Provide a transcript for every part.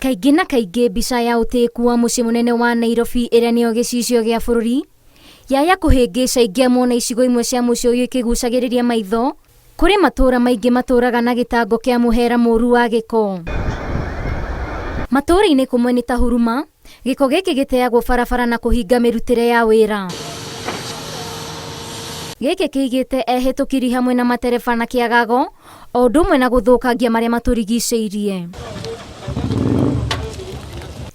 Kaingĩ na kaingĩ mbica ya ũtĩĩku wa mũciĩ mũnene wa Nairobi ĩrĩa nĩyo gĩcicio gĩa bũrũri yaya kũhĩngĩca ingĩamwo na icigo imwe cia mũciĩ ũyũ ikĩgucagĩrĩria maitho kũrĩ matũũra maingĩ matũũraga na gĩtango kĩa mũhera mũũru wa gĩko. Matũũra-inĩ kũmwe nĩ ta Huruma, gĩko gĩkĩ gĩteagwo barabara na kũhinga mĩrutĩre ya wĩra. Gĩkĩ kĩigĩte ehĩtũkiri hamwe na matereba na kĩagago o ũndũ ũmwe na gũthũkangia marĩa matũrigicĩirie.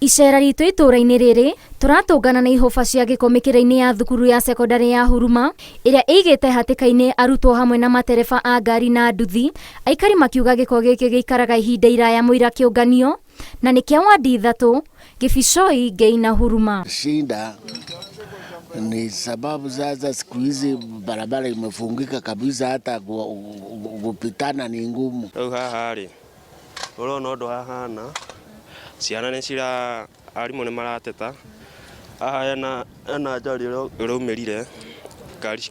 Icera ritũ itũũra-inĩ rĩrĩ tũratũngana na ihũba cia gĩko mĩkĩra-inĩ ya thukuru ya sekondarĩ ya Huruma ĩrĩa ĩigĩte hatĩka-inĩ arutwo hamwe na matereba a ngari na nduthi. Aikari makiuga gĩko gĩkĩ gĩikaraga ihinda iraya mũira kĩũnganio na nĩ kĩa wandi ithatũ Gĩbicoi, Ngei na Huruma. Shinda ni sababu sasa siku hizi barabara imefungika kabisa, hata kupitana ni ngumu. Rĩu haha rĩ, ũrona ũndũ hahana, ciana nĩ cira, arimũ nĩ marateta, haha hena ajali ĩraumĩrire, ngari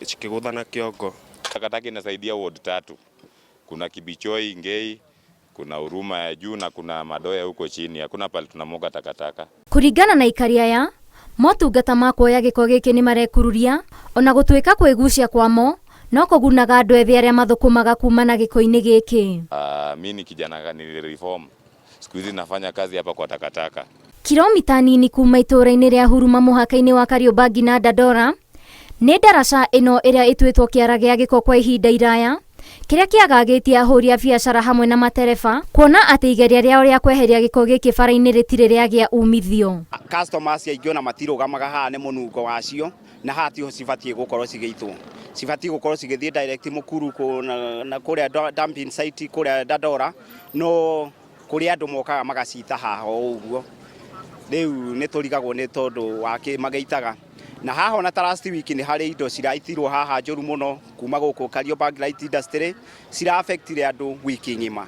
cikĩgũthana kĩongo. Takataka inasaidia ward tatu, kuna Kibichoi, Ngei, kuna Huruma ya juu na kuna Madoya huko chini. Hakuna pale tunamwaga takataka. Kũringana na aikari aya, motungata ma kuoya gĩko gĩkĩ nĩ marekururia ona gũtuĩka kwĩgucia kwamo no kũgunaga andũ ethĩ arĩa mathũkũmaga kuma na gĩko-inĩ gĩkĩ. Mi ni kijana ni reform. Siku hizi nafanya kazi hapa kwa takataka. Kilomita nini kuma itũũra-inĩ rĩa Huruma mũhaka-inĩ wa Kariobangi na Dandora nĩ ndaraca ĩno ĩrĩa ĩtuĩtwo kĩara gĩa gĩko kwa ihinda iraya kĩrĩa kĩagagĩtie ahũri a biacara hamwe na matereba kuona atĩ igeria rĩao rĩa kweheria gĩko gĩkĩ bara-inĩ rĩtirĩ rĩagĩa umithio. Customers aingĩ ona matirũgamaga haha nĩ mũnungo wacio, na haha tiho cibatiĩ gũkorwo cigĩitwo, cibatiĩ gũkorwo cigĩthiĩ direct Mukuru na kũrĩa dumping site kũrĩa Dandora, no kũrĩa andũ mokaga magacita haha o ũguo. Rĩu nĩ tũrigagwo nĩ tondũ wa kĩ magĩitaga. Na haha ona ta last week nĩ harĩ indo ciraitirwo haha njũru mũno kuma gũkũ Kariobangi Light Industry, cira affectire andũ wiki ng'ima.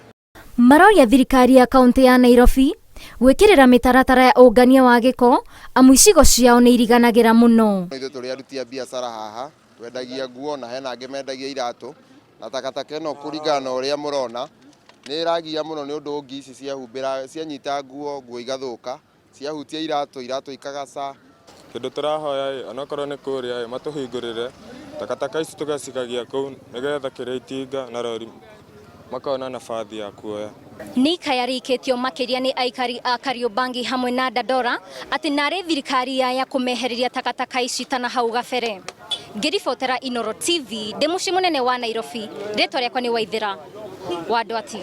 Maroria thirikari ya kaunti ya Nairobi gwĩkĩrĩra mĩtaratara ya ũngania wa gĩko amu icigo ciao nĩ iriganagĩra mũno. Ithuĩ tũrĩ aruti a biacara haha, twendagia nguo na hena angĩ mendagia iratũ, na takataka ĩno kũringana na ũrĩa mũrona nĩ ĩragia mũno nĩ ũndũ ngi ici ciahumbĩra, cianyita nguo, nguo igathũka, ciahutia iratũ, iratũ ikagaca. Kĩndũ tũrahoya ĩ, onokorwo nĩ kũrĩa ĩ, matũhingũrĩre takataka ici tũgacikagia kũu nĩgetha kĩrĩa itinga na rori makona nabathi ya kuoya. Nĩ ikaya rĩikĩtio makĩria nĩ aikari a Kariobangi hamwe na Dandora atĩ narĩ thirikari yaya kũmehereria takataka ici ta na hau gabere. Ngĩribotera Inooro TV ndĩ mũciĩ mũnene wa Nairobi, rĩtwa rĩakwa nĩ Waithĩra wa Ndwati.